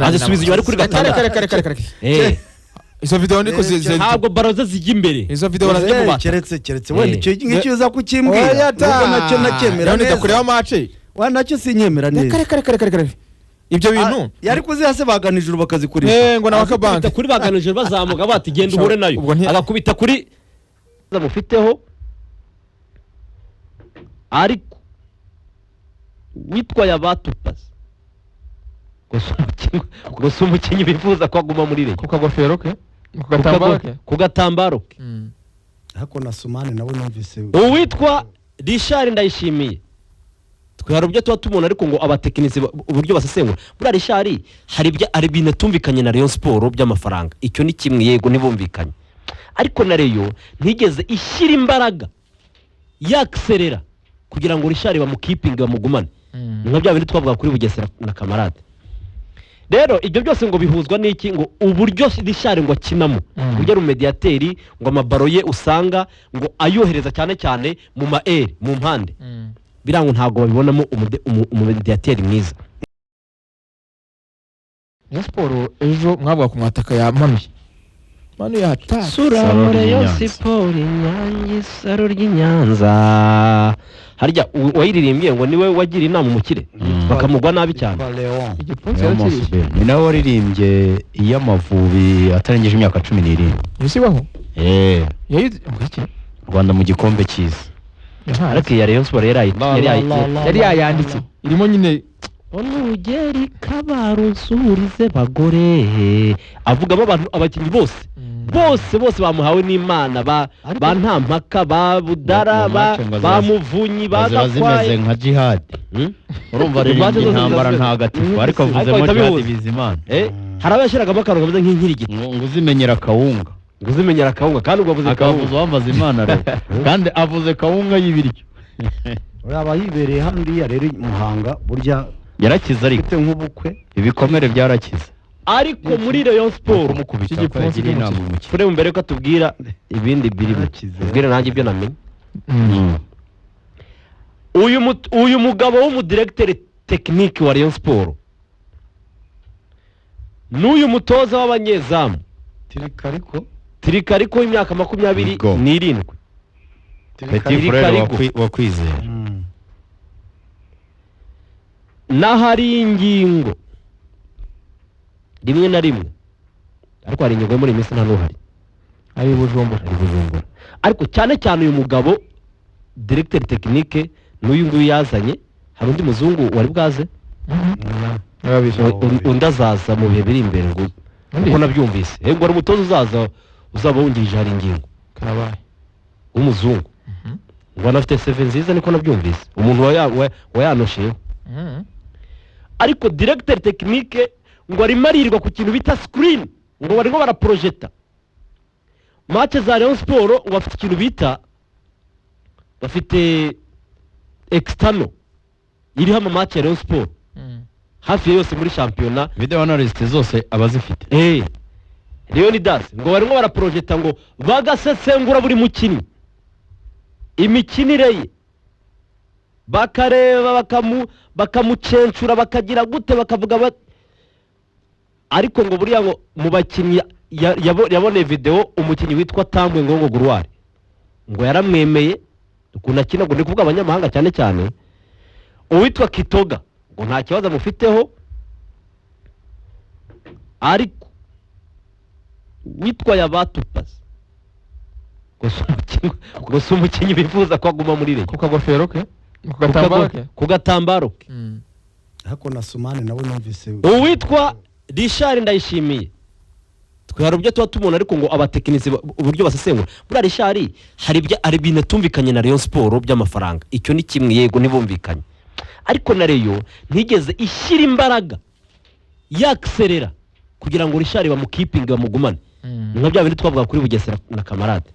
Azisubiza inyuma ari kuri gatandatu. Reka, reka, reka, reka. Eh, Izo video niko ntabwo baro ze zijya imbere. Izo video barazijya mu bata. Keretse wenda Eh. icyo ngicyo uza kukimbwira, Oya ta. nubwo nacyo nacyemera Leonidas, neza. kureba match. Wa, nacyo sinyemera Reka, neza. reka, reka, reka, reka, reka. Ibyo bintu. Ah, yari kuziha se bagana ijuru bakazikurisha? Eh, ngo na Akubita wakabank. kuri baganije bazamuka bati: "Genda uhure nayo." Ubwo Agakubita kuri mufiteho, ariko witwaye abatupazi ngo si umukinnyi bifuza ko aguma muri Rayon. Ku kagofero ke, ku gatambaro ke. Ku gatambaro ke. Ariko na Sumani nawe numvise. Uwitwa Richard Ndayishimiye, twe hari uburyo tuba tubona, ariko ngo abatekinisiye uburyo basesengura, buriya Richard hari ibintu atumvikanye na Rayon Sport by'amafaranga. Icyo ni kimwe, yego ntibumvikanye, ariko na Rayon ntigeze ishyira imbaraga yakiserera kugira ngo Richard bamukipinge, bamugumane. Ni nka bya bindi twavuga kuri Bugesera na Kamarade. Rero ibyo byose ngo bihuzwa n'iki? Ngo uburyo Richard ngo akinamo, uburyo ari umumediyateri, ngo amabaro ye usanga ngo ayohereza cyane cyane mu ma aire, mu mpande. Biriya ngo ntabwo babibonamo umumediyateri mwiza. Rayon Sport ejo mwavuga ku mwataka yamanuye, manuye hatari. Sura. Saro Rayon ry'Inyanza. Sport Inyange, isaro ry'Inyanza. Harya uwayiririmbye ngo niwe wagira inama umukire bakamugwa nabi cyane. Yitwa Leon. Igipfunsi Niyo yarakiriye. Mose ni nawe waririmbye iy'Amavubi atarengeje imyaka 17. Ntisibaho. Eh, Yayize ngo iki? Rwanda mu gikombe cy'isi. Yahaye. Ariko iya Rayon Sport yari La, la, la, la. Yari yayanditse, irimo nyine. Onugeri kabarunsurize bagore, avugamo abantu, abakinnyi bose bose bose bamuhawe n'Imana, ba Ntampaka, ba Budara, Mu ba match ngo ba Muvunyi, ba ziba zimeze Gakwaya. nka jihad. Urumva Match aririmbye zose intambara ziba ntagatifu, ariko Ariko avuzemo ahita Jihad abihuza. Bizimana. Eh, hari abashyiragamo akantu kameze nk'inkirigito. Ngo uzimenyera akawunga. Ngo uzimenyera akawunga, kandi ubwo avuze Akavuze kawunga. uwambaza Imana rero kandi avuze kawunga y'ibiryo. Yaba yibereye hariya rero i Muhanga burya. Yarakize ariko. Ufite nk'ubukwe. Ibikomere byarakize. Ariko muri Rayon Sport Kumukubita ko Cy'igipfunsi yagiriye inama cy'umukire. umukire. Fure, mbere yuko atubwira ibindi birimo, Yarakize. ubwire nanjye ibyo namenye. Uyu mugabo w'umudiregiteri tekinike wa Rayon Sport n'uyu mutoza w'abanyezamu Tirika ariko. Tirikariko w'imyaka 27 Rigo. Petit frère Karigo. wa Kwizera. N'ahari ingingo rimwe na rimwe, ariko hari ingingo yo muri iyi minsi nta n'uhari. Ari i Bujumbura. Ari Bujumbura. Ariko cyane cyane uyu mugabo diregiteri tekinike n'uyu nguyu yazanye, hari undi muzungu wari bwaze. Babiri. Undi azaza mu bihe biri imbere ngo Undi? uko nabyumvise, ngo hari umutoza uzaza uzaba wungirije hari ingingo Karabaye. w'umuzungu, ngo anafite CV nziza, niko nabyumvise umuntu wayanosheyeho. Ariko diregiteri tekinike ngo arimo arirwa ku kintu bita screen, ngo barimo baraporojeta match za Rayon Sport, ngo bafite ikintu bita, bafite external iriho ama match ya Rayon Sport hafi ya yose muri shampiyona. Video analyst zose aba azifite. Eh, Leonidas, ngo barimo baraporojeta, ngo bagasesengura buri mukinnyi, imikinire ye, bakareba bakamucencura, bakagira gute, bakavuga ariko ngo buriya ngo mu bakinnyi yaboneye videwo, umukinnyi witwa Tambwe Ngongo Guruwari ngo yaramwemeye ukuntu akina, ngo ni kuvuga abanyamahanga cyane cyane. Uwitwa Kitoga ngo nta kibazo amufiteho, ariko witwa Yabatupazi ngo si umukinnyi bifuza ko aguma muri Rayon. Ku kagofero ke, ku gatambaro ke. Ku gatambaro ke. Ariko na Sumani nawe numvise. Uwitwa Richard Ndayishimiye, twe hari uburyo tuba tubona, ariko ngo abatekinisiye uburyo basesengura, buriya Richard hari ibintu atumvikanye na Rayon Sport by'amafaranga. Icyo ni kimwe, yego ntibumvikanye, ariko na Rayon ntigeze ishyira imbaraga yakiserera kugira ngo Richard bamukipinge, bamugumane. Ni nka bya bindi twavuga kuri Bugesera na Kamarade.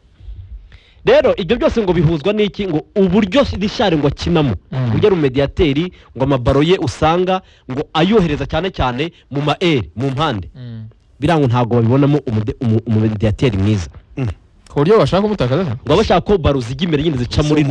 Rero ibyo byose ngo bihuzwa n'iki? Ngo uburyo Richard ngo akinamo, uburyo ari umumediyateri, ngo amabaro ye usanga ngo ayohereza cyane cyane mu ma aire, mu mpande. Biriya ngo ntabwo babibonamo umumediyateri mwiza. Ku buryo bashaka kumutakaza se? Ngo bashaka ko baro zijya imbere nyine, zica muri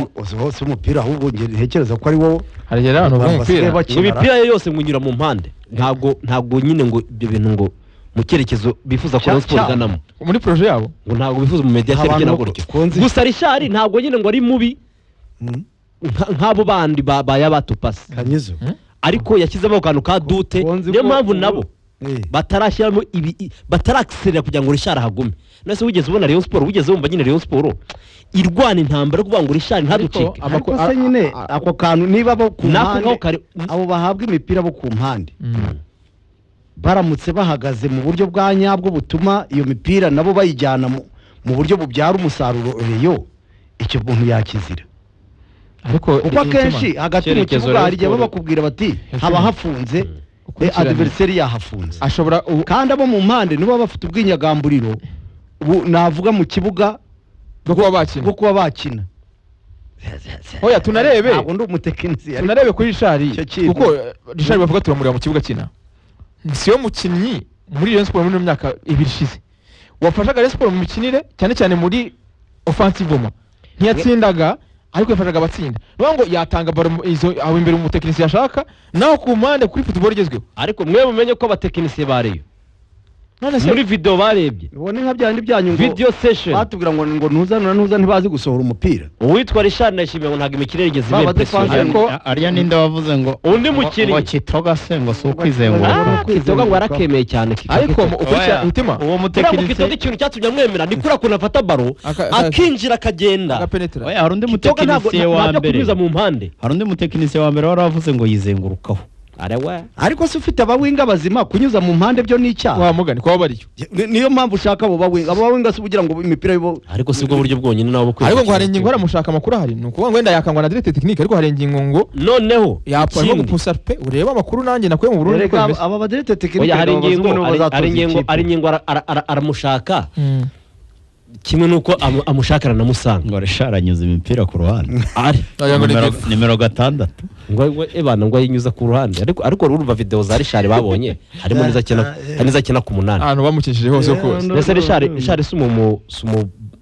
Si umupira, ahubwo njye ntekereza ko ari wo Hari igihe rero abantu bavuga basigaye umupira bakina. Ngo imipira ye yose ngo inyura mu mpande. Ntabwo nyine ngo ibyo bintu ngo mu cyerekezo bifuza ko Rayon Sport iganamo, Muri projet yabo. Ngo ntabwo bifuza mu médiateur Abantu ukina bo gutyo. Gusa Richard ntabwo nyine ngo ari mubi nk'abo bandi bayabatupasi. Kanyizo. Ariko yashyizemo akantu ka dute. Konzi Niyo ko mpamvu nabo batarashyiramo ibi, batarakiserera kugira ngo Richard ahagume. Nase wigeze ubona Rayon Sport, wigeze wumva nyine Rayon Sport irwana intambara yo kuvuga ngo Richard ntaducike? Ariko se nyine ako kantu niba bo ku Nako mpande ngaho kari. Abo bahabwa imipira bo ku mpande baramutse bahagaze mu buryo bwa nyabwo butuma iyo mipira nabo bayijyana mu buryo bubyara umusaruro, Rayon icyo muntu yakizira. Ariko Kuko akenshi hagati mu Icyerekezo kibuga Rayon hari igihe Sport. baba bakubwira bati haba hafunze, Ukurikirane. adversaire yahafunze. Ashobora Kandi abo mu mpande nibo baba bafite ubwinyagamburiro ubu navuga mu kibuga bwo kuba bakina. Bwo kuba bakina. Oya, tunarebe. Ntabwo ndi umutekinisiye, ariko Tunarebe kuri Richard, Icyo kintu. kuko Richard bavuga turamureba mu kibuga akina, siyo mukinnyi muri Rayon Sport muri ino myaka 2 ishize wafashaga Rayon Sport mu mikinire, cyane cyane muri offensive. Mo ntiyatsindaga, ariko yafashaga abatsinda. Ni ukuvuga ngo yatanga ballon izo aho imbere umutekinisiye ashaka, naho ku mpande kuri football igezweho. Ariko mwe mumenye ko abatekinisiye ba Rayon None se muri video barebye, ubone nka byandi byanyu ngo video session, batubwira ngo ntuzanura ntuza ntibazi gusohora umupira. Uwitwa Richard Ndayishimiye ngo ntabwo imikino yigeze Baba iba impression. defense. Ariko- Ariya ninde wavuze ngo Undi mukinnyi. ngo Kitoga se ngo si ukwizenguruka? Ah, Kitoga ngo yarakemeye cyane. Ariko ukurikira Oya, umutima uwo Kuriya mu mutekinisiye Kitoga ikintu cyatumye amwemera ni kuriya kuntu afata ballon, akinjira, akagenda. Agapenetra. Oya, hari undi Kitoga ntabwo mutekinisiye wa ntabyo mbere. kunyuza mu mpande. Hari undi mutekinisiye wa mbere wari wavuze ngo yizengurukaho. Arewe. Ariko se ufite abawinga bazima, kunyuza mu mpande byo ni icyaha? Wa mugani kuba bariyo. Niyo mpamvu ushaka abo bawinga, abo bawinga si ugira ngo imipira yo Ariko si bwo buryo bwonyine nabo bwo Ariko ngo hari ingingo aramushaka, amakuru ahari ni ukuvuga ngo wenda yakangwa na directeur technique, ariko hari ingingo ngo Noneho yapfa arimo ikindi. gupusa pe. Urebe amakuru nanjye nakuye mu Burundi uko Erega bimeze. aba badirete tekinike Oya, hari ingingo, hari ingingo, hari ingingo aramushaka kimwe nuko amushaka aranamusanga. Ngo Richard anyuze imipira ku ruhande. Ari Wagira ngo ni Nimero 6. Ngo ebana ngo ayinyuza ku ruhande, ariko urumva video za Richard babonye harimo n'izakina, hari n'izakina ku 8. Ahantu bamukishije hose kose. Mbese Richard si umu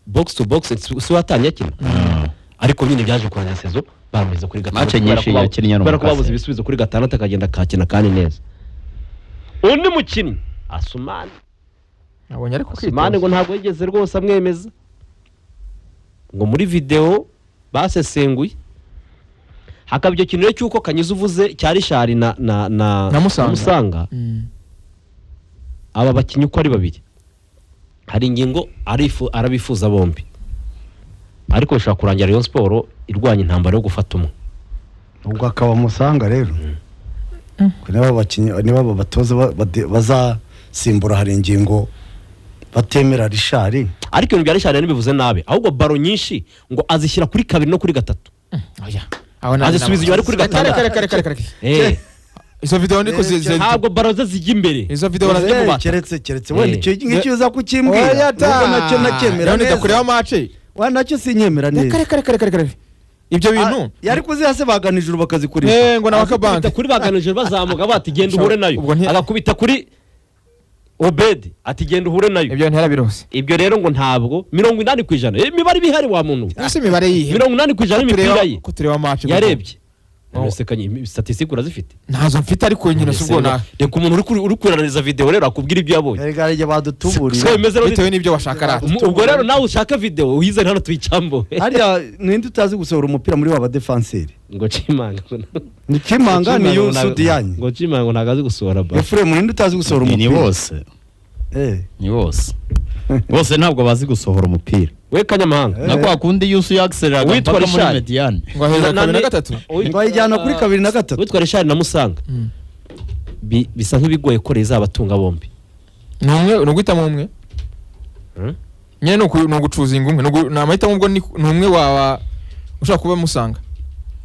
box to box, si watangiye akina, ariko nyine byaje kurangira saison bamuhize kuri 6 Match nyinshi yakinnye ari kubera ko babuze umukase. ibisubizo kuri 6, akagenda akakina kandi neza. Undi mukinnyi Asumani. Nabonye ariko Asumani ngo kwitoza. ntabwo yigeze rwose amwemeza ngo muri video basesenguye. Hakaba icyo kintu rero cy'uko Kanyiza uvuze cya Richard na Na Musanga. Musanga. Aba bakinnyi uko ari babiri hari ingingo arabifuza bombi, ariko bishobora kurangira Rayon Sport irwanya intambara yo gufata umwe. Ubwo akaba musanga rero. Ko niba abakinnyi, niba aba batoza bazasimbura hari ingingo batemera Richard. Ariko ibintu bya Richard ntibivuze nabi, ahubwo ballon nyinshi ngo azishyira kuri 2 no kuri 3. Oya. Aho nanjye Azisubiza inyuma ari kuri 6. Reka, reka, reka, reka. Izo video niko Ntabwo ballon ze zijya imbere. Izo video barazijya mu bata. Keretse wenda icyo ngicyo uza kukimbwira, Oya ta. nubwo nacyo nacyemera None neza. ndakureba match. Wa nacyo sinyemera Reka, neza. reka, reka, reka, reka. Ibyo bintu. Yari kuziha se bagana ijuru bakazikurisha? Eh, ngo na Agakubita wakabanki. kuri baganije bazamuka bati genda uhure nayo. Ubwo Agakubita kuri Obedi ati genda uhure nayo. Ibyo ntirabirose. Ibyo rero ngo ntabwo 80%, imibare iba ihari wa muntu we. Ese imibare yihe? 80% y'imipira ye Ko tureba match. yarebye. Oh. None statistique urazifite? Ntazo mfite, ariko nyine si ubwo na Reka umuntu uri kuranariza video rero akubwira ibyo yabonye. Erega hari igihe badutuburira. Siko bimeze rero. Bitewe n'ibyo washaka rata. Ubwo rero nawe ushaka video uyizane hano tuyicambo. Hariya ninde utazi gusohora umupira muri wa badefanseri? Ngo Chimanga. Ni Kimanga, ni Yusu Diagne. Ngo Chimanga ntabwo azi gusohora ba Efuremu, ninde utazi gusohora Ni umupira? bose. Ni bose, bose ntabwo bazi gusohora umupira. We kanyamahanga. Na kwa kundi Yusu yakisereraga Uwitwa mpaka muri Richard. médiane. Ngo aheza 2 na 3. Ngo ayijyana kuri 2 na 3. Witwa Richard na Musanga, bisa nk'ibigoye ko izabatunga bombi. Ni umwe, ni uguhitamo umwe. Nyine ni ugucuzinga umwe, ni amahitamo. Ubwo ni umwe waba ushobora kuba musanga,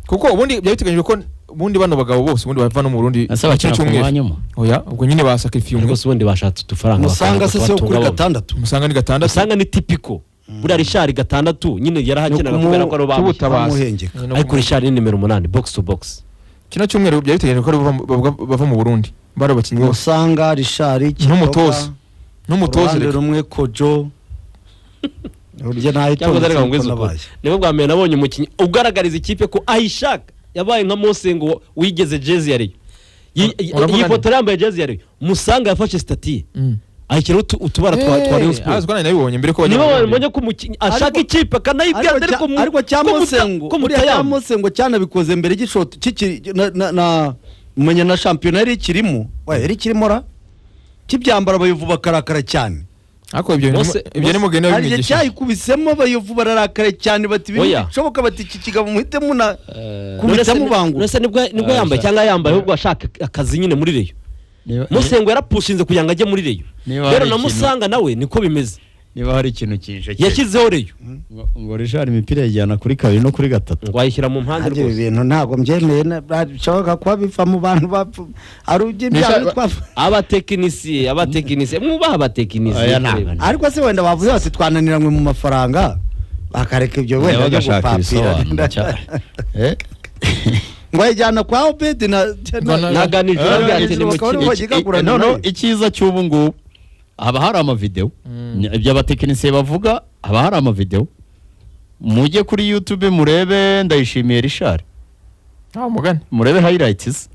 kuko ubundi byari biteganyijwe ko ubundi bano bagabo bose ubundi bava no mu Burundi Ese bakina ku cyumweru. mwanya umwe? Oya, ubwo nyine basakarifiye umwe. Ariko se ubundi bashatse udufaranga Musanga se bakanga si wo kuri kubatunga bombi. 6? Musanga ni 6. Musanga ni typical. Buriya Richard 6 nyine yarahakinaga Ni kubera ko ari bamushyize. Cy'ubutabazi. Bamuhengeka. Ariko Richard ni nimero 8, box to box. Kino cyumweru byari biteganyijwe ko ari bava mu Burundi bari abakinnyi bose. Musanga, Richard, Kitoga. N'umutoza. N'umutoza. Uruhande Reka. rumwe Kojo urya Cyangwa se nayitonze reka ngwize uko ukuri, nabaye. nibwo bwa mbere nabonye umukinnyi ugaragariza ikipe ko ayishaka yabaye nka Mose ngo wigeze jezi ya Rayon. Uravuga Iyi nde? foto yambaye jezi ya Rayon. Musanga yafashe status ye, ayishyiraho utubara twa Rayon Sport. Azwi, nanjye nabibonye mbere ko bajya Niba mu Burundi. babonye ko umukinnyi ashaka ikipe akanayibwira, ariko Ariko cya Mosengo, ko buriya cya mutayamba. Mosengo cyanabikoze mbere gishoto kikiri na menya na shampiyona yari ikirimo, wa yari ikirimo ra kibyambara, Abayovu bakarakara cyane. Ariko ibyo ibyo ni mugeni Hari igihe wabimwigisha. cyayikubisemo, Abayovu bararakara cyane, bati ibi Oya. ntibishoboka, bati iki kigabo muhite muna kubita mubangura. None se nibwo yambaye cyangwa yambaye ahubwo ashaka akazi nyine muri Rayon? Musengo yarapushinze kugira ngo ajye muri Rayon. Niba Rero hari na ikintu- Musanga nawe niko bimeze. Niba hari ikintu kinshekeye, Yashyizeho Rayon. ngo Richard imipira yajyana kuri kabiri no kuri gatatu. Ngo ayishyira mu mpande. Nanjye ibi Rwose. bintu ntabwo mbyemeye, bishoboka kuba biva mu bantu bapfa ari iby'ibyaha twapfa. Abatekinisiye, abatekinisiye, mwubaha abatekinisiye. Oya, ntabwo. Ariko se wenda bavuze bati twananiranywe mu mafaranga, bakareka ibyo wenda byo bagashaka gupapira. ibisobanuro cyane. Ngo ayijyana kwa Obedi na Naganije Eh, ati ni bakaba aribo mukino. bagigagurana No, nayo. icyiza cy'ubu ngubu haba hari amavidewo. Ibyo abatekinisiye bavuga, haba hari amavidewo. Mujye kuri YouTube murebe Ndayishimiye Richard. Nta mugani. Murebe highlights.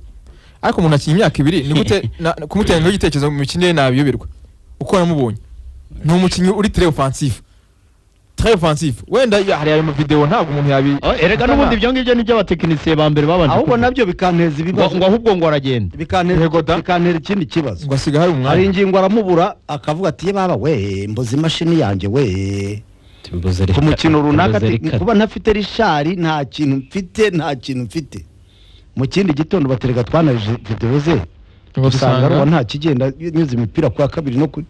Ariko umuntu akina imyaka 2, ni gute kumuteraniraho igitekerezo mu mikinire nabiyoberwa? Uko namubonye, ni umukinnyi uri très offensif, très offensif. Wenda hari ayo mavideo ntabwo umuntu yabi Oh, erega n'ubundi ibyo ngibyo nibyo abatekinisiye ba mbere babanje Ahubwo kuvuga. nabyo bikanteza ibibazo. Ngo ahubwo ngo aragenda. Yego da. Bikantera ikindi kibazo. Ngo asiga hari Hari umwanya. ingingo aramubura, akavuga ati: "Ye baba we, mbuze imashini yanjye we." Ku mukino runaka ati kuba ntafite Richard nta kintu mfite, nta kintu mfite. Mu kindi gitondo batereka twanarije videwo ze, Ngo usanga dusanga ari nta kigenda, nyuze imipira ku wa kabiri no kuri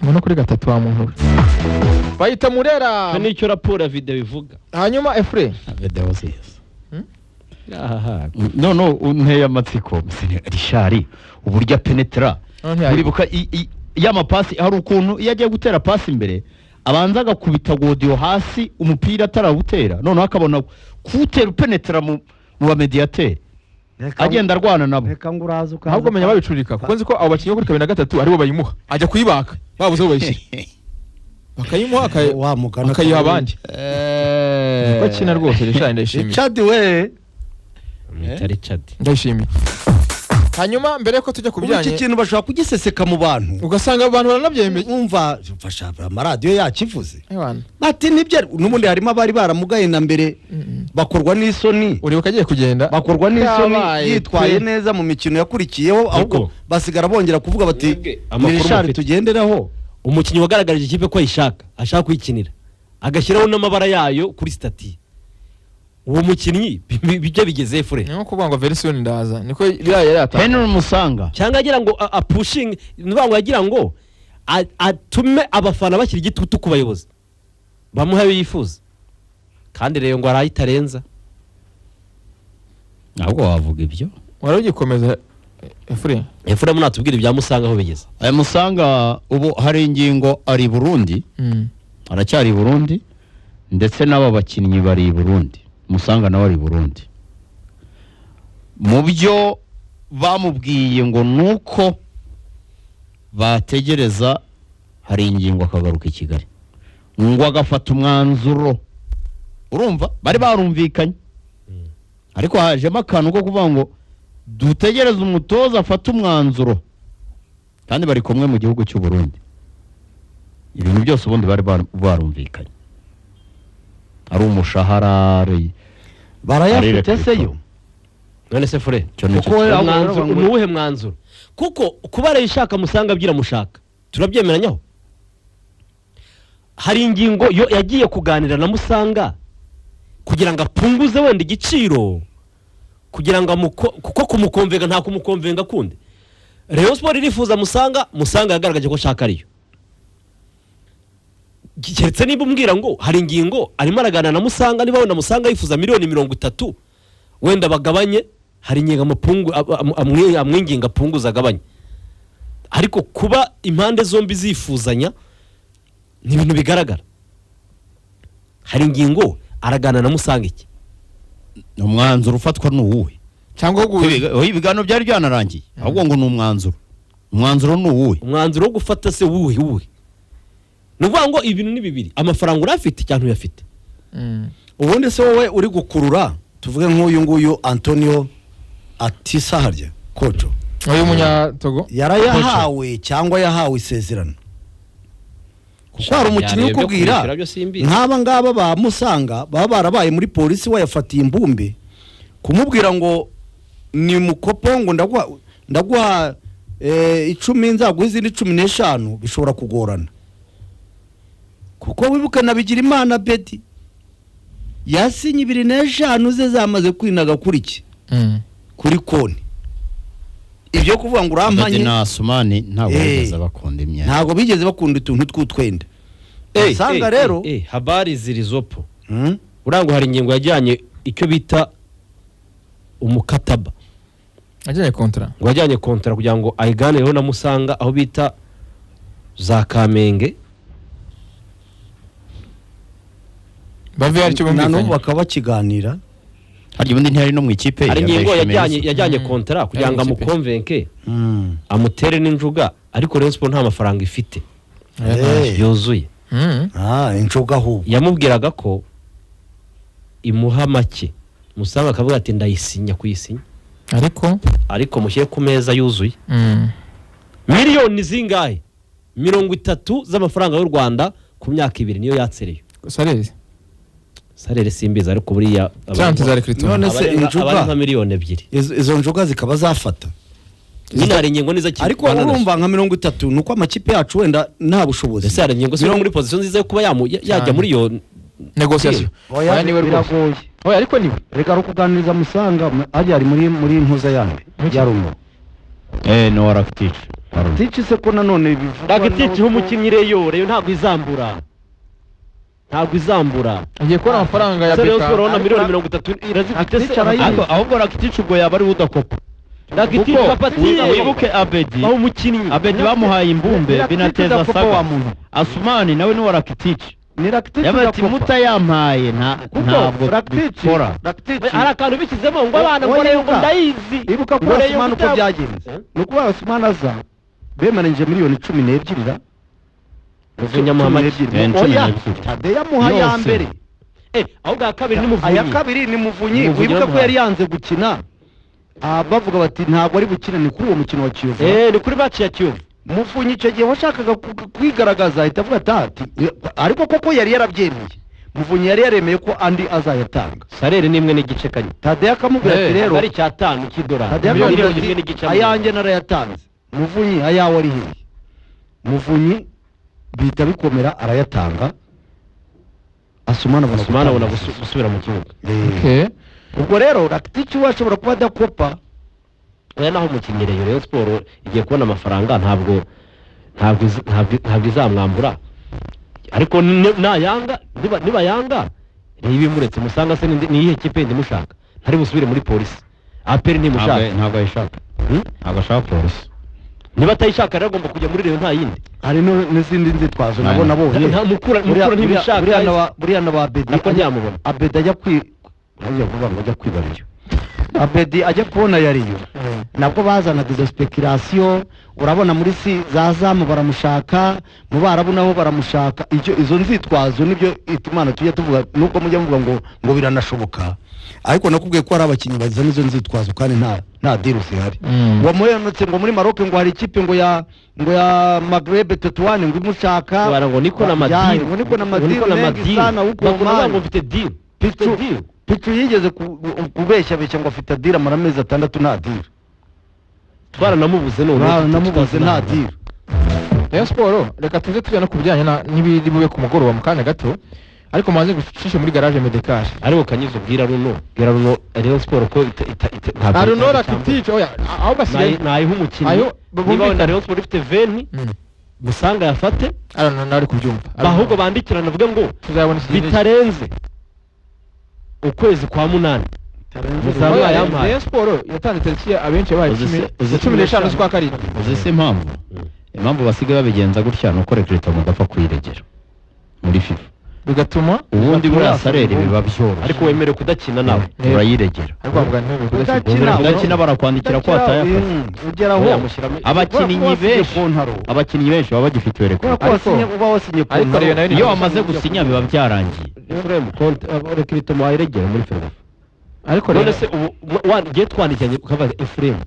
ngo no kuri gatatu wa muntu we bayita Murera. Icyo nicyo raporo ya videwo ivuga. Hanyuma Efure. Videwo ziza. No, unteye amatsiko. Richard uburyo apenetera, uribuka y'amapasi, hari ukuntu iyo agiye gutera pasi imbere abanza agakubita godiyo hasi umupira atarawutera, noneho akabona kuwutera upenetera mu bamediyateri, agenda arwana nabo. Reka ngo uraza ukaza. Ahubwo menya babicurika, kuko nzi ko abo bakinnyi bo kuri kabiri na gatatu aribo bayimuha, ajya kuyibaka babuze aho bayishyira, bakayimuha Wa mugana akayiha abandi. Niko akina rwose Richard Ndayishimiye. Richard we. Mwita Richard. Ndayishimiye. Hanyuma mbere yuko tujya ku Ubu iki bijyanye kintu bashobora kugiseseka mu bantu, ugasanga abantu baranabyemeye. Umva, mfasha, amaradiyo yakivuze Ewana. bati nibyo. N'ubundi harimo abari baramugaye na mbere, bakorwa n'isoni. Uribuka agiye kugenda. Bakorwa n'isoni. Yabaye Yitwaye pe. neza mu mikino yakurikiyeho, ahubwo basigara bongera kuvuga bati Mwebwe, ni amakuru Richard mufite. tugenderaho. Umukinnyi wagaragarije ikipe ko ayishaka, ashaka kuyikinira, agashyiraho n'amabara yayo kuri status, uwo mukinnyi bijya bigeze fure. Ni nko kuvuga ngo verisiyo ndaza, niko biriya yari yatanze. Henry Musanga. Cyangwa agira ngo apushinge, ni ukuvuga ngo yagira ngo atume abafana bashyira igitutu ku bayobozi bamuhe ayo yifuza, kandi rero ngo arayitarenza. Ntabwo wavuga ibyo. Wari ugikomeza, Efure. Efuremu natubwira ibya Musanga aho bigeze. Aya Musanga ubu hari ingingo ari i Burundi. Aracyari i Burundi, ndetse n'aba bakinnyi bari i Burundi. Musanga nawe ari i Burundi. Mu byo bamubwiye ngo nuko bategereza hari ingingo akagaruka i Kigali ngo agafata umwanzuro. Urumva bari barumvikanye, ariko hajemo akantu ko kuvuga ngo dutegereze umutoza afate umwanzuro, kandi bari kumwe mu gihugu cy'u Burundi. Ibintu byose ubundi bari barumvikanye, ari umushahara, ari Barayafite Ari se yo? None se fure, Icyo ni cyo. Kuko we ahubwo umwanzuro baravuga ngo- ni uwuhe mwanzuro? Kuko kuba arayishaka Musanga abyiramushaka turabyemeranyaho. Hari ingingo yo yagiye kuganira na Musanga kugira ngo apunguze wenda igiciro, kugira ngo kuko kumukonvenga nta kumukonvenga kundi. Rayon Sport irifuza Musanga, Musanga yagaragaje ko ashaka ariyo. Keretse niba umbwira ngo hari ingingo arimo araganira na Musanga, niba wenda Musanga yifuza miliyoni 30 wenda bagabanye, hari ingingo amwinginga apunguza agabanye. Ariko kuba impande zombi zifuzanya ni ibintu bigaragara. Hari ingingo araganira na Musanga iki? Umwanzuro ufatwa ni uwuhe? Cyangwa ahubwo Oya, ibiganiro byari byanarangiye, ahubwo ngo ni umwanzuro. Umwanzuro ni uwuhe? Umwanzuro wo gufata se wuhe? Wuhe? Ni ukuvuga ngo ibintu ni bibiri: amafaranga urafite cyangwa ntuyafite. Ubundi se wowe uri gukurura, tuvuge nk'uyu nguyu Antonio Atisa harya. Kojo Uyu munyatogo yarayahawe cyangwa yahawe isezerano? Kuko hari umukinnyi Byo ukubwira kwishyura byo simbizi. nk'aba ngaba bamusanga baba barabaye muri polisi, wayafatiye imbumbe, kumubwira ngo ni mukopo, ngo ndaguha 10, nzaguha izindi 15, bishobora kugorana, kuko wibuke na Bigirimana Beti yasinye 25 ze zamaze kwinaga kuri ki kuri konti. Ibyo kuvuga ngo Abedi urampanye na Asumani ntabwo Eh. bigeze bakunda imyenda. Ntabwo bigeze bakunda utuntu tw'utwenda usanga rero. Habari zirizopo. Hmm? Urangwa hari ingingo yajyanye icyo bita umukataba. Ajyanye kontara. Ngo yajyanye kontara kugira ngo ayiganireho na Musanga aho bita za Kamenge. Bave hari icyo Na n'ubu bumvikanye. bakaba bakiganira. Harya ubundi ntiyari no mu ikipe Hari ya ingingo Ndayishimiye yajyanye Yusuf? yajyanye kontara kugira ngo Yari mu ikipe. amukonvenke, amutere n'injuga, ariko Rayon Sport nta mafaranga ifite yuzuye. Ah, injuga ahubwo. Yamubwiraga ko imuha make, Musanga akavuga ati ndayisinya kuyisinya, ariko ariko mushyire ku meza yuzuye. Miliyoni zingahe? 30 z'amafaranga y'u Rwanda ku myaka 2 niyo yatsereye. Sarezi. Sarere simbizi, ariko buriya 30 za recruitment. None se injuga- aba ari nka miliyoni 2. Izo njuga zikaba zafata. Nyine hari ingingo niza. Ariko urumva nka 30 ni uko amakipe yacu wenda nta bushobozi. Ese hari ingingo si muri position nziza yo kuba yajya muri iyo Negociation. Oya, Oya, niwe rwose. biragoye. Oya, ariko niwe. Reka rukuganiriza Musanga hajya ari muri ntuza yandi ya runo. No Rakitic. Tici se ko nanone bivugwa Rakitic umukinnyi Reyo ntabwo izambura, ntabwo izambura. Agiye kubona amafaranga ya Se Rayon Beka. Sport urabona miliyoni 30 irazifite se? Rakitic arayizi. Ariko ahubwo Rakitic ubwo yaba ari we udakopa. Rakitic Kuko bapatiye wibuke Abedi. aho umukinnyi Abedi bamuhaye imbumbe Rakitic binateza udakopa saga. wa muntu. Asumani nawe ni wa Rakitic. Ni Rakitic Yabaye ati udakopa. mutayampaye nta Kuko ntabwo Rakitic bikora. Rakitic hari akantu bishyizemo ngo abana ngo Oya, Rayon ngo ibuka. ndayizi. Ibuka ko Ngo Rayon Asumani uko byagenze ni ukuvuga Asumani aza bemeranyije miliyoni 12 ra. Muvunyi amuha make. 12. Cumi Oya, n'ebyiri. Tadeyo amuha ya Yose. mbere. Ahubwo aya kabiri ni Muvunyi. Aya kabiri ni Muvunyi. Muvunyi Wibuke ko yamuhaye. yari yanze gukina. Ah, bavuga bati ntabwo ari bukine, ni kuri uwo mukino wa Kiyovu. Ni kuri match ya Kiyovu. Muvunyi icyo gihe washakaga kwigaragaza ahita avuga ati ariko koko yari yarabyemeye, Muvunyi yari yaremeye ko andi azayatanga. Sarere ni 1.5 kanye. Tadeyo akamubwira ati rero ari icyatanu cy'idolari. Tadeyo Miliyoni akamubwira imwe ati n'igice. ayanjye narayatanze, Muvunyi ayawe ari hehe? Muvunyi bihita bikomera arayatanga, Asumana abona Asumani abona gutanga. gusubira mu kibuga. Okay. Ubwo rero Rakitic we ashobora kuba adakopa. Oya, naho umukinnyi Rayon Rayon Sport igiye kubona amafaranga, ntabwo izamwambura, ariko nayanga niba yanga niba imuretse Musanga se ni iyihe kipe yindi imushaka? Ntari busubire muri polisi, APR ntimushaka. Ntabwo ayishaka. Hmm? Ntabwo ashaka polisi. Niba atayishaka rero agomba kujya muri Rayon, nta yindi. Hari n'izindi nzitwazo nabo nabonye. Nta Mukura ntimushaka. Buriya na ba Abedi Nako ntiyamubona. Abedi ajya kwi ajya kuvuga ngo ajya kwiba Rayon, Abedi ajya kubona ya Rayon, nabwo bazanaga izo speculation. Urabona muri si za zamu baramushaka, mu Barabu nabo baramushaka. Icyo izo nzitwazo nibyo itumana tujya tuvuga, nuko mujya muvuga ngo biranashoboka, ariko nakubwiye ko hari abakinnyi bazana izo nzitwazo kandi nta deal zihari. Wamuhenutse ngo muri Maroc ngo hari ikipe ngo ya Maghreb Tetouan ngo imushaka. Bara ngo niko na Ya, madiri. ngo niko na Ngo madiri niko na mengi madiri. sana huko Bakunda Oman. ngo mfite deal. Mfite Pichu deal. Pichu yigeze kubeshyabeshya ngo afite deal, amara amezi 6 nta deal. Twaranamubuze none. Namubuze nta deal. Rayon Sport, reka tuze tujya no ku bijyanye n'ibiri bube ku mugoroba mu kanya gato, ariko maze gucishe muri garage Medekari. Ariko Kanyizo, bwira runo Rayon Sport ko ntabwo Aruno Rakitic, oya, aho basigaye nayiha umukinnyi. Ayo, Niba bumvikane. wenda Rayon Sport ifite 20, Musanga yafate. Aruno nawe ari kubyumva. Ahubwo bandikirana bavuge ngo tuzabona iki gihe. bitarenze ukwezi kwa munani Musanga Oya, yampaye. Rayon Sport yatanze tariki abenshi yabaye Uzi se- uzi 15 z'ukwa karindwi. Uzi se impamvu? Impamvu basigaye babigenza gutya ni uko recruitment mudapfa kuyiregera muri FIFA. Bigatuma Ubundi buriya sarere biba byoroshye. Ariko wemerewe kudakina nawe. Urayiregera. ariko bavuga ntibemewe kudashyira. Kudakina, Kudakina barakwandikira ko wataye akazi. Ugeraho Yamushyiramo Abakinnyi Kubera ko wasinye benshi kontaro. Abakinnyi benshi baba bagifitiwe Kubera rekuru. ko uba wasinye Ariko kontaro. Rayon nayo ni- Iyo wamaze gusinya biba byarangiye. Efuremu konti rekirito wayiregera muri Ferwafa. Ariko None rero se ubu ngiye twandikiranye ukabaza Efuremu.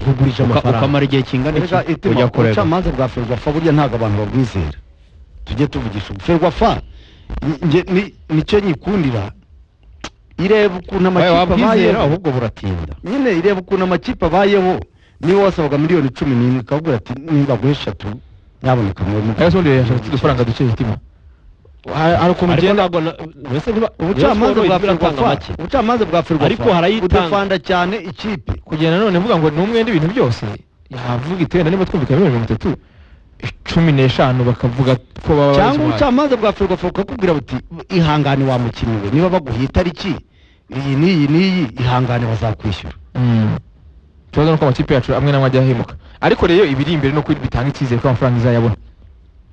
Nkugurije amafaranga. Ukamara igihe kingana iki Erega itima, ujya kureba? Ubucamanza bwa Ferwafa burya ntabwo abantu babwizera, tujye tuvugisha ubu. Ferwafa nicyo nyikundira, ireba ukuntu Oya, amakipe wabwizera abayeho. Ahubwo buratinda. Nyine ireba ukuntu amakipe abayeho. Niba wasabaga miliyoni 14, ikakubwira ati niba guha 3, nyaboneka mwe. Ariko se ubundi yashatse udufaranga duke, hitima. Hari ukuntu Ariko ugenda ntabwo mbese ntiba Ubucamanza Rayon bwa Sports iratanga Ferwafa, make. ubucamanza bwa Ferwafa Ariko harayitanga. budefanda cyane ikipe. Kugenda none mvuga ngo ni umwenda ibintu byose, yavuga iti wenda niba twumvikanye miliyoni 30, 15 bakavuga ko baba Cyangwa bazimuhaye. ubucamanza bwa Ferwafa bukakubwira buti ihangane wa mukinnyi we, niba baguha itariki iyi n'iyi n'iyi, ihangane bazakwishyura. Ikibazo nuko amakipe yacu amwe n'amwe ajya ahemuka, ariko rero ibiri imbere ni uko bitanga icyizere ko amafaranga izayabona.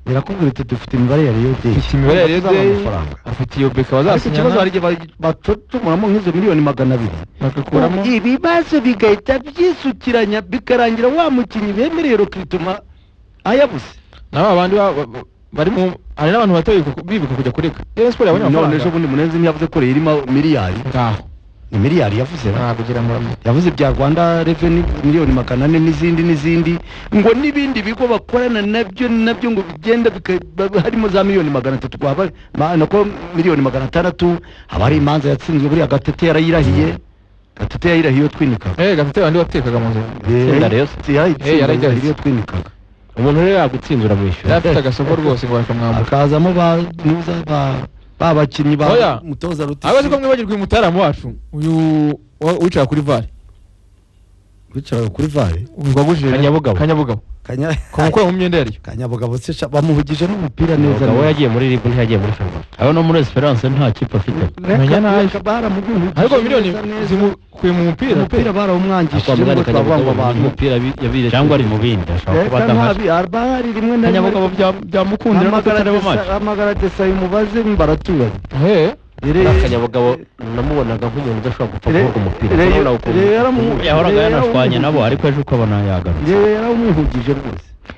Birakubwira iti dufite imibare ya Rayon Day, Afite imibare ya Rayon tuzabona Day, amafaranga. Afite iyo beka Ariko ikibazo bazasinyana hari igihe bacocomoramo nk'izo miliyoni 200, bagakuramo. ibibazo bigahita byisukiranya, bikarangira wa mukinnyi bemereye recrutement ayabuze. Na ba bandi bari mu, hari n'abantu bato bibuka kujya kurega Rayon Sports yabonye None ejo amafaranga. bundi Munezi ntiyavuze ko Rayon irimo miliyari? Ngaho. Ni miliyari yavuze ra? Ntabwo ugira ngo Yavuze ibya Rwanda Revenue miliyoni 400 n'izindi n'izindi, ngo n'ibindi bigo bakorana nabyo nabyo ngo bigenda harimo za miliyoni 300 nako miliyoni 600. Haba hari imanza yatsinzwe buriya. Gatete yarayirahiye, Gatete yayirahiye iyo twinikaga. Gatete bandi watekaga mu nzu. Itsinda Rayon se? Yarayitsinze. Yarayigayitse. Iyo twinikaga. Umuntu rero yagutsinze uramwishyura. Yari afite agasoko rwose ngo bakamwambura. Hakazamo ba nuza ba bakinnyi ba Oya. mutoza Ruti. Abazi ko mwibagirwa uyu mutaramu wacu, uyu wicara kuri VAR. Wicaraga kuri VAR? Wagujije Kanyabugabo. Kanyabugabo. Kanya Kumukura mu myenda yaryo. Kanyabugabo se sha, bamuhugije n'umupira neza. Umugabo Neza. yagiye muri RIB, ntiyagiye muri Ferwafa. Aho no muri Esperance nta kipe afite. Menya nabi. Reka baramuhugije Ariko miliyoni neza neza. zimukuye mu mupira pe. Umupira barawumwangishije ngo twavuga ngo abantu Umupira yabiretse. Cyangwa ari mu bindi, ashobora kuba Reka adahari. ntabi arbahari rimwe na rimwe. Kanyabugabo byamukundira no kutareba match. Hamagara Desayi umubaze, baraturanye. Kanyabugabo namubonaga nk'umuntu udashobora gupfa guhabwa umupira. Urabona ukuntu Yahoraga yanashwanye nabo, ariko ejo ukabona yagarutse. Rero yaramuhugije rwose.